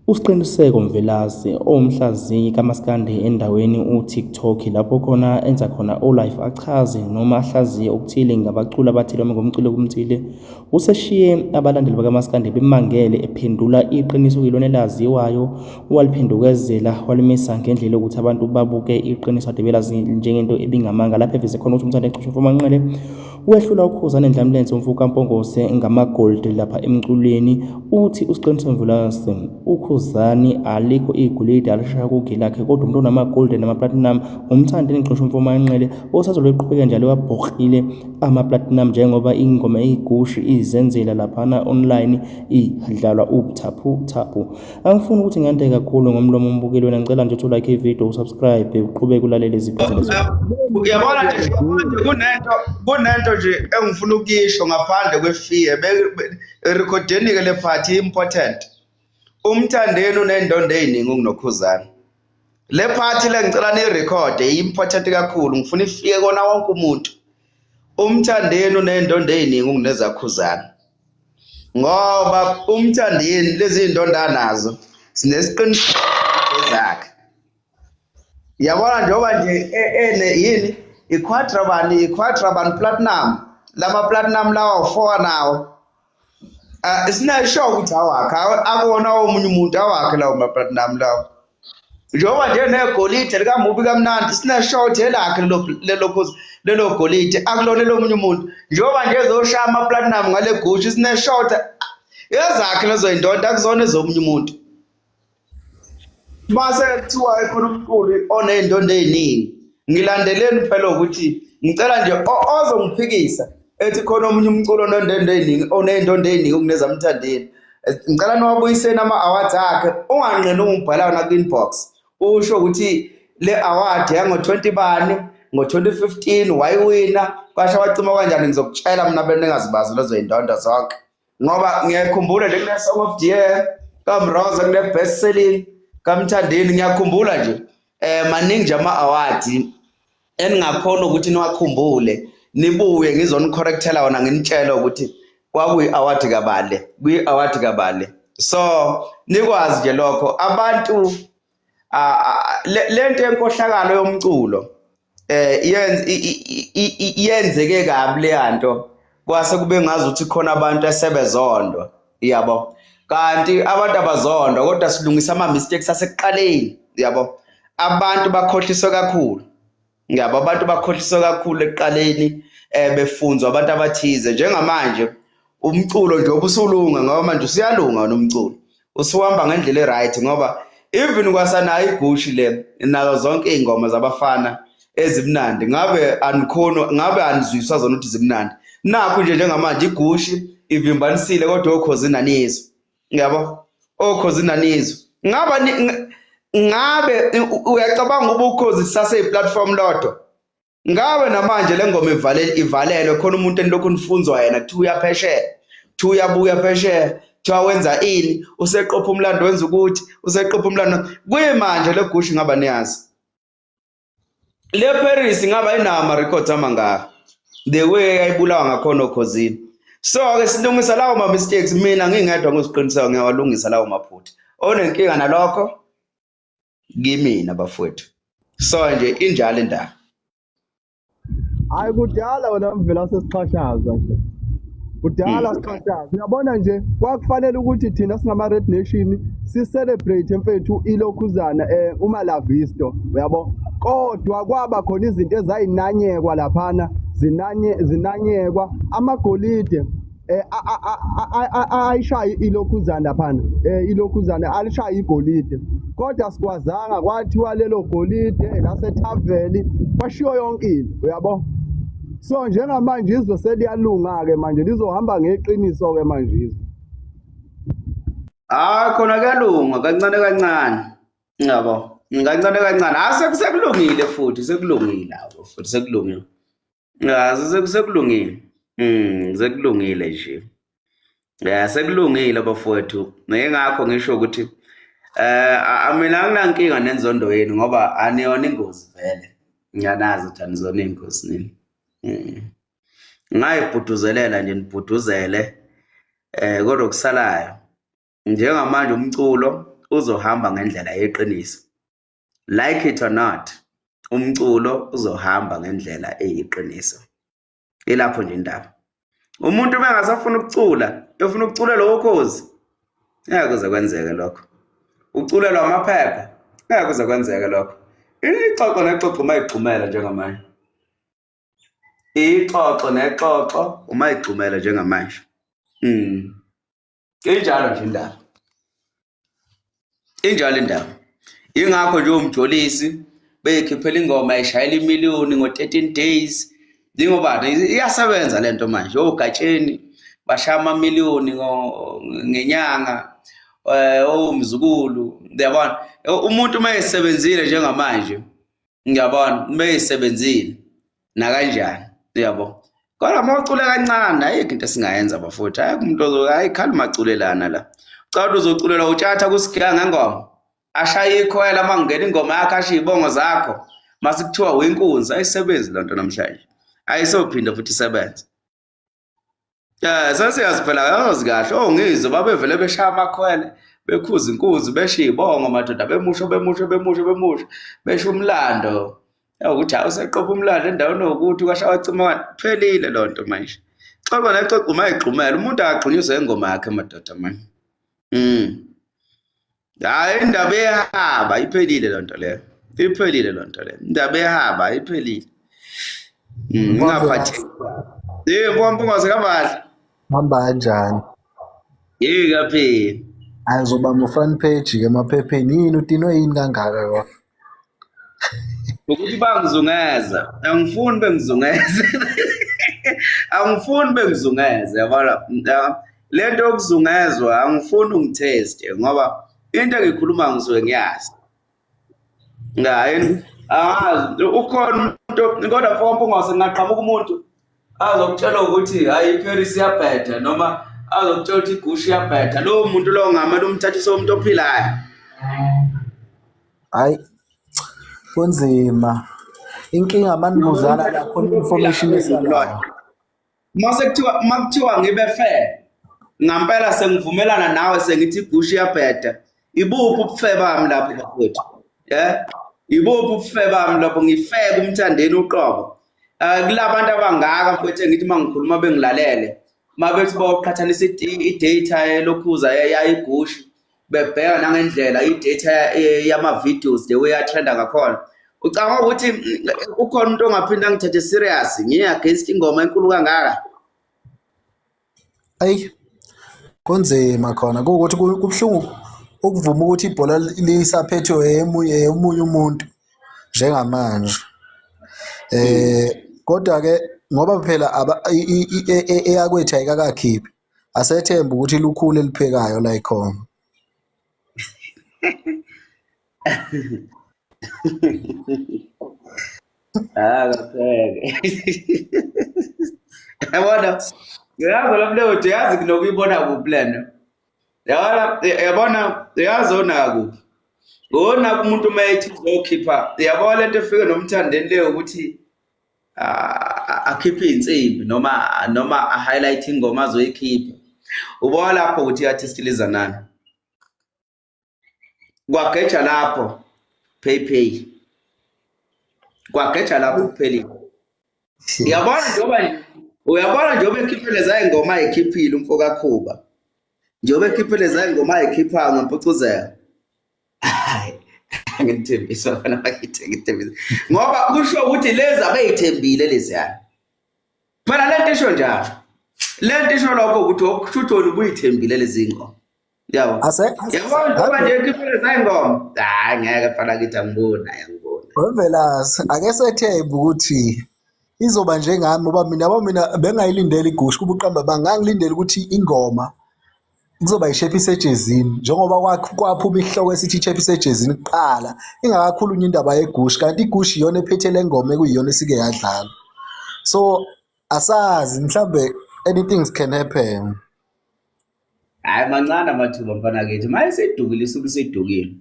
USqiniseko Mvelase owumhlaziyi kaMaskandi endaweni uTikTok lapho khona enza khona o-live achaze noma ahlaziye okuthile ngabaculi abathile noma ngomculo omthile. Useshiye abalandeli bakaMaskandi bemangele ephendula iqiniso okuyilona elaziwayo waliphendukezela walimisa ngendlela yokuthi abantu babuke iqiniso ade belazi njengento ebingamanga lapho eveze khona ukuthi uMthandeni Gqosha Mfomanqele Wehlula uKhuzani Ndlamlenze umfo kaMpongose ngamagold lapha emculweni. Uthi uSiqiniso Mvelase uKhuzani alikho igolide alishaya kugilakhe kodwa umuntu onamagold namaplatinum uMthandeni Gxosha umfo Manqele osazobe eqhubeka njalo wabhoklile amaplatinum njengoba ingoma igushi izenzela laphana online idlalwa ubuthaphuthaphu. Angifuni ukuthi ngande kakhulu ngomlomo umbukeli wena ngicela nje uthi like ivideo usubscribe uqhubeke ulalele iziphatha lezo. Uyabona nje kunento kunento nje engifuna ukuyisho ngaphandle kwefear recordeni ke le part important. Umthandeni unendondo eziningi kunokhuzana. Le part le ngicela ni record important kakhulu ngifuna ifike kona wonke umuntu. Umthandeni unendondo eziningi kunezakhuzana. Ngoba uMthandeni lezi zindondo anazo sinesiqiniseko zakhe. Yabona njengoba nje ene yini iquadra bani iquadra bani platinum lama platinum lawa ufour nawo uh, sinasho ukuthi awakhe akuwona omunye umuntu awakhe lawo ma platinum lawo njengoba nje negolide likamubi kamnandi sineshot elakhe lelo lelo golide akulona elomunye umuntu njengoba nje ezoshaya ama-platinum ngale gushi sineshot ezakhe lezo yindoda akuzona ezomunye umuntu mase kuthiwa ekhona umculi oney'ndondo ey'ningi ngilandeleni phela ukuthi ngicela nje ozongiphikisa ethi khona omunye umculo onendondo ey'ningi oney'ndondo ey'ningi kunezamthandeni ngicela niwabuyiseni ama-awards akhe unganqeni ungibhala wona ku-inbox usho ukuthi le award yango-20 bani ngo-2015 wayiwina kwasho wacima kanjani ngizokutshela mina bengingazibazi lezo y'ndondo zonke ngoba ngiyakhumbula nje kune-song of the year kamroza kune-best selling kamthandeni ngiyakhumbula nje um maningi nje ama-awards eningakhona ukuthi niwakhumbule nibuye ngizonicorrectela wona nginitshele ukuthi kwakuyi-award kabale kuyi-award kabale so nikwazi nje lokho abantu lento yenkohlakalo yomculo eh yenzeke kabi leyanto kwase kube ngazi ukuthi khona abantu esebezondwa yabo kanti abantu abazondwa kodwa silungisa ama mistakes asekuqaleni yabo abantu bakhohliswe kakhulu ngiyabo abantu bakhohliswe kakhulu ekuqaleni eh befunzwa abantu abathize njengamanje umculo nje obusulunga ngoba manje usuyalunga nomculo usuhamba ngendlela e-right ngoba even kwasanayo igushi le nazo zonke iy'ngoma zabafana ezimnandi ngabe anikhona ngabe anizwiswa zona ukuthi zimnandi nakhu nje njengamanje igushi ivimbanisile kodwa okhozi nanizwe ngiyabo okhozi nanizwe ngaba ngabe uyacabanga ukuba ukhozi sisaseyiplatform lodwa Ngabe namanje le ngoma ivalele ivalelwe khona umuntu enilokhu nifunzwa yena kuthiwa uyaphesheya kuthiwa uyabuya phesheya kuthiwa wenza ini useqopha umlando wenza ukuthi useqopha umlando kuyimanje le gushi ngaba niyazi le Paris ngaba inawo ama-records amangaka the way yayibulawa ngakhona okhozini so-ke silungisa lawo ma-mistakes mina ngingedwa ngiziqiniseko ngiyawalungisa lawo maphutha onenkinga nalokho kimina bafowethu so nje injalo indaba Hayi kudala wena mvela sesixhashazwa nje. Kudala sixhashazwa. Uyabona nje kwakufanele ukuthi thina singama Red Nation si celebrate mfethu ilokhuzana eh uMalavisto uyabo. Kodwa kwaba khona izinto ezayinanyekwa laphana zinanye zinanyekwa amagolide eh ayishaye ilokhuzana laphana eh ilokhuzana alishaye igolide kodwa sikwazanga kwathiwa lelo golide lasethaveli kwashiwo yonke into uyabo so njengamanje izwe seliyalunga-ke manje lizohamba ngeqiniso-ke manje izwe hayi khona kuyalunga kancane kancane yabo kancane kancane hayi sekulungile futhi sekulungile abo futhi sekulungile Ya sekulungile. Sekulungile nje. Ya sekulungile bafowethu. Ngingakho ngisho ukuthi eh mina anginankinga nenzondo yenu ngoba aniyona ingozi vele. Ngiyanazi ukuthi anizona ingozi nini. Ngayibhuduzelela nje nibhuduzele eh kodwa okusalayo njengamanje umculo uzohamba ngendlela yeqiniso. Like it or not, umculo uzohamba ngendlela eyiqiniso. Ilapho nje indaba. Umuntu uma engasafuna ukucula, efuna ukuculela ukhozi, ngeke kuze kwenzeke lokho. Uculelwa amaphepha, ngeke kuze kwenzeke lokho. Ixoxo nexoxo uma igxumela njengamanje. Ixoxo nexoxo uma igxumela njengamanje. Injalo nje indaba. Injalo indaba. Ingakho nje umjolisi beyikhiphela ingoma ishayela imiliyoni ngo-13 days. Njengoba iyasebenza lento manje ogatsheni bashaya amamiliyoni ngenyanga owumzukulu uyabona umuntu uma esebenzile njengamanje ngiyabona uma esebenzile nakanjani uyabo kodwa uma ucule kancane ayikho into esingayenza bafowethu ayikho umuntu ayikhali maculelana la ucabanga ukuthi uzoculelwa utshatha kusigiya ngengoma ashaye ikhwela uma kungena ingoma yakho ashiye iy'bongo zakho mase kuthiwa winkunzi ayisebenzi loo nto namhlanje ayisophinde futhi isebenze. Sesiyazi phela yazi kahle ongizwe babevele beshaya amakhwele bekhuza inkunzi besho iy'bongo madoda bemusho bemusho bemusho bemusho besho umlando ukuthi hawu useqopha umlando endaweni yokuthi kwasha wacima phelile loo nto manje. Xoxa nexoxa uma egxumela umuntu akagxunyiswe ingoma yakhe madoda manje. Hhayi indaba ehaba iphelile loo nto leyo. Iphelile loo nto leyo. Indaba ehaba iphelile. Ngingaphatheki. Yebo Mpungose kabahle. Hamba kanjani? Yey kaphela. Hayi uzobamba u-front page ke emaphepheni yini udinwe yini kangaka ko? Ukuthi bangizungeza, angifuni bengizungeze. Angifuni bengizungeze yabona. Le nto yokuzungezwa angifuni ungitheste ngoba into engiyikhuluma ngisuke ngiyazi. Ngayi angazi ukhona umuntu kodwa mfo Mpungose ngingaqhamuka umuntu azokutshela ukuthi hayi iParis iyabheda noma azokutshela ukuthi iGucci iyabheda lowo muntu lowo ngamele umthathise umuntu ophilayo. Hayi kunzima. Inkinga manibuzana la khona information esalayo. Mase kuthiwa makuthiwa ngibe fair ngampela sengivumelana nawe sengithi iGucci iyabheda ibuphi ubufe bami lapho bafowethu yeah ibuphi ubufe bami lapho ngifeke umthandeni uqobo kulabantu abangaka mfowethu engithi uma ngikhuluma bengilalele uma bethi bayoqhathanisa i-data elokhuza yayigushi bebheka nangendlela i-data yama-videos the way atrenda ngakhona ucabanga ukuthi ukhona umuntu ongaphinda angithathe serious ngiye-against ingoma enkulu kangaka? Ayi kunzima khona kuwukuthi kubuhlungu ukuvuma ukuthi ibhola lisaphethwe emunye umuntu njengamanje. Kodwa ke ngoba phela eyakwethu ayikakakhiphi asethembe ukuthi lukhulu eliphekayo la ikhona. Ah, kapheke. Yabona, uyazi lo mlewethu yazi kunokuyibona kuphi lento. Yabona, yabona, yazi ona kuphi. Ngona umuntu uma ethi uzokhipha, yabona lento efike nomthandeni leyo ukuthi akhiphe iy'nsimbi noma noma a-highlight ingoma azoyikhipha. Ubona lapho ukuthi i-artist liza nani. Kwageja lapho pay pay. Kwageja lapho kuphelile. Uyabona njengoba uyabona njengoba ekhiphe leza ingoma ayikhiphile umfo kaKhuba. Njengoba ekhiphe leza ingoma ayikhipha ngempucuzeko. Hayi ngithembisa bafana bakithi ngithembisa. Ngoba kusho ukuthi lezi abeyithembile leziyana. Phela lento isho njalo. Lento isho lokho ukuthi okusho ukuthi wena ubuyithembile lezi ngoma. Yabo. Yabo njengoba nje ekhiphe leza ingoma. Hayi ngeke mfana kithi angiboni angiboni. Wemvelase ake sethembe ukuthi izoba njengami ngoba mina yabo mina bengayilindele igusha kuba uqamba bangangilindele ukuthi ingoma kuzoba ishepi isejezini njengoba kwaphuma isihloko esithi ishepi isejezini kuqala ingakakhulunywa indaba yegushi kanti igushi iyona ephethe le ngoma ekuyiyona esike yadlala so asazi mhlambe anything can happen. Hayi mancane amathuba mfana kithi maye isidukile isuke isidukile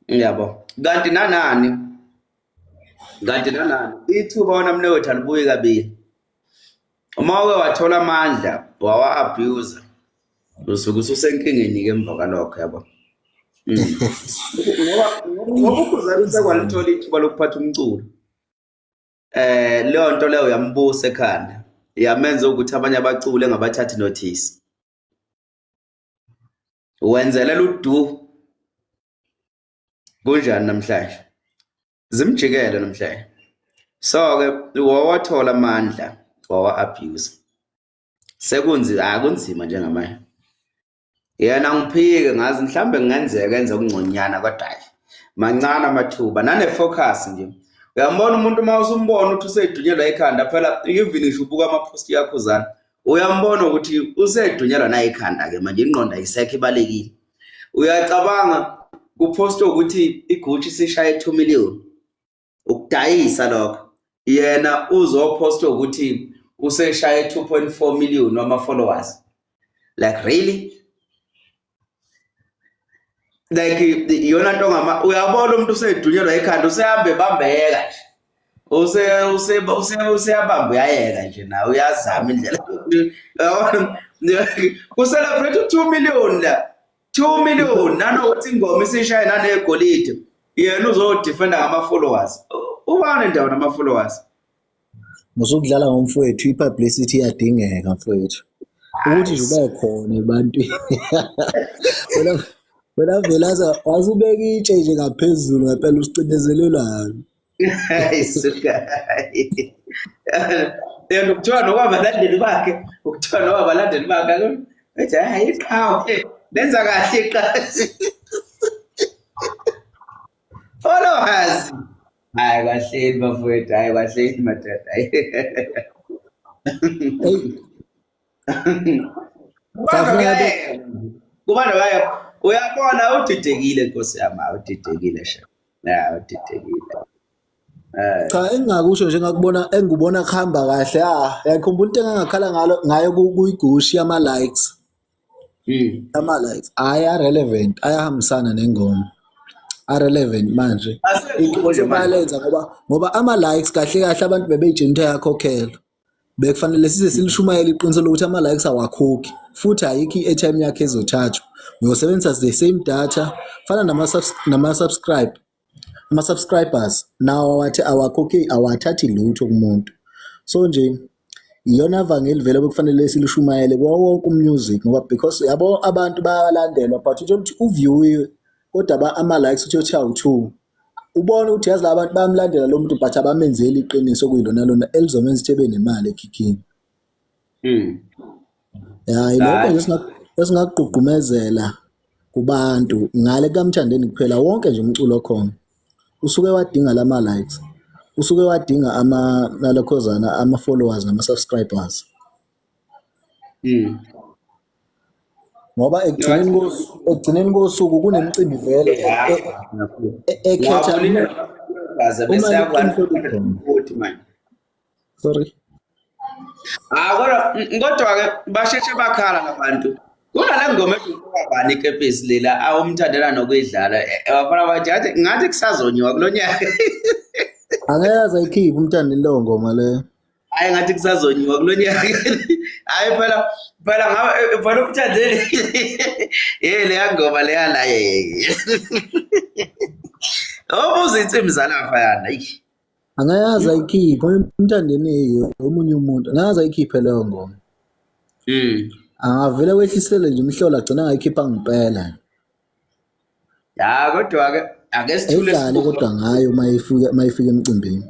yabo kanti nanani kanti nanani ithuba wona mnewethu alibuyi kabili uma uke wathola amandla wawa-abuse usuke ususenkingeni-ke emva kwalokho yabo. Ngoba uKhuzani sekwalithola ithuba lokuphatha umculo. Leyo nto leyo yambusa ekhanda. Yamenza ukuthi abanye abaculi engabathathi notice. Wenzelela udu. Kunjani namhlanje? Zimjikele namhlanje. So-ke wawathola amandla wawa-abuse. Sekunzima, akunzima njengamanje. Yena ngiphike ngazi mhlambe kungenzeka enze okungconywana kodwa hayi mancane amathuba nane-focus nje. Uyambona umuntu uma usumbona ukuthi usedunyelwa ikhanda phela even ngisho ubuka ama-post kaKhuzani uyambona ukuthi usedunyelwa nayikhanda-ke manje ingqondo ayisekho ibalekile. Uyacabanga kupostwe ukuthi iGucci isishaye 2 million ukudayisa lokho yena uzopostwa ukuthi useshaye 2.4 million wama-followers like really like iyona nto ngama uyabona umuntu usedunyelwa ikhanda usehambe ebambeka nje use use use useyabamba uyayeka nje nawe uyazama indlela ku-celebrate u-2 million la 2 million nanokuthi ingoma isishaye nanegolide yena uzodefenda ngama-followers ubani ndawo nama-followers. Musukudlala ngomfowethu, i-publicity iyadingeka mfowethu. Ukuthi nje ube khona ebantwini. Wena wena Velasa wasubeka itshe nje ngaphezulu ngempela usicindezelelani. Hayi suka. And kuthiwa noba abalandeli bakhe, kuthiwa noba abalandeli bakhe ethi hayi iqhawe lenza kahle iqhawe. Followers. Hayi kahleni bafowethu, hayi kahleni madoda. Hey, Kubantu kuyayeka. Kubantu kuyayeka. Uyabona udidekile Nkosi yami, udidekile sha. Ya udidekile. Cha engingakusho nje ngakubona engikubona kuhamba kahle ah yakhumbula into engangakhala ngalo ngayo kuyigushi yama likes. Ama likes aya relevant ayahambisana nengoma. A-relevant manje. Iqiniso bayalenza ngoba ama likes kahle kahle abantu bebeyitshela into ayakhokhelwa. Bekufanele size silishumayele iqiniso lokuthi ama likes awakhokhi futhi ayikho i-airtime yakhe ezothathwa. Uyosebenzisa the same data fana nama subscribe ama subscribers nawo awathi awakhokhi awathathi lutho kumuntu. So nje iyona vangeli vele bekufanele silishumayele kuwo wonke umusic ngoba because yabo abantu bayalandelwa but uthola ukuthi uviewiwe kodwa ama likes uthi uthi awu2 ubona ukuthi yazi labantu bayamlandela lo muntu but abamenzeli iqiniso kuyilona lona elizomenza ukuthi ebe nemali ekhikhini. Ya ilokho nje esingakugqugqumezela kubantu ngale kaMthandeni kuphela wonke nje umculo okhona usuke wadinga lama likes usuke wadinga ama nalokhozana ama followers nama subscribers. Ngoba ekugcineni kosuku kunemicimbi vele ekhetha uma likhona. Sorry. Ah kodwa ke basheshe bakhala labantu. Kunale ngoma ethi bani ikepisi lela awumthandela nokuyidlala. Bafana bathi ngathi ngathi kusazonyiwa kulonyaka. Angeke aze ayikhiphe uMthandeni leyo ngoma leyo. Hayi ngathi kusazonyiwa kulonyaka. Hayi phela phela ngabe phela uMthandeni. Eh leya ngoma leya la. Obuza insimbi zalapha yana. Eish. Angeke aze ayikhiphe uMthandeni omunye umuntu angeke aze ayikhiphe leyo ngoma. Angavele wehlisele nje umhlolo agcina ngayikhipha ngempela. Ya kodwa ke ake sithule Ayidlale kodwa ngayo mayifika emcimbini.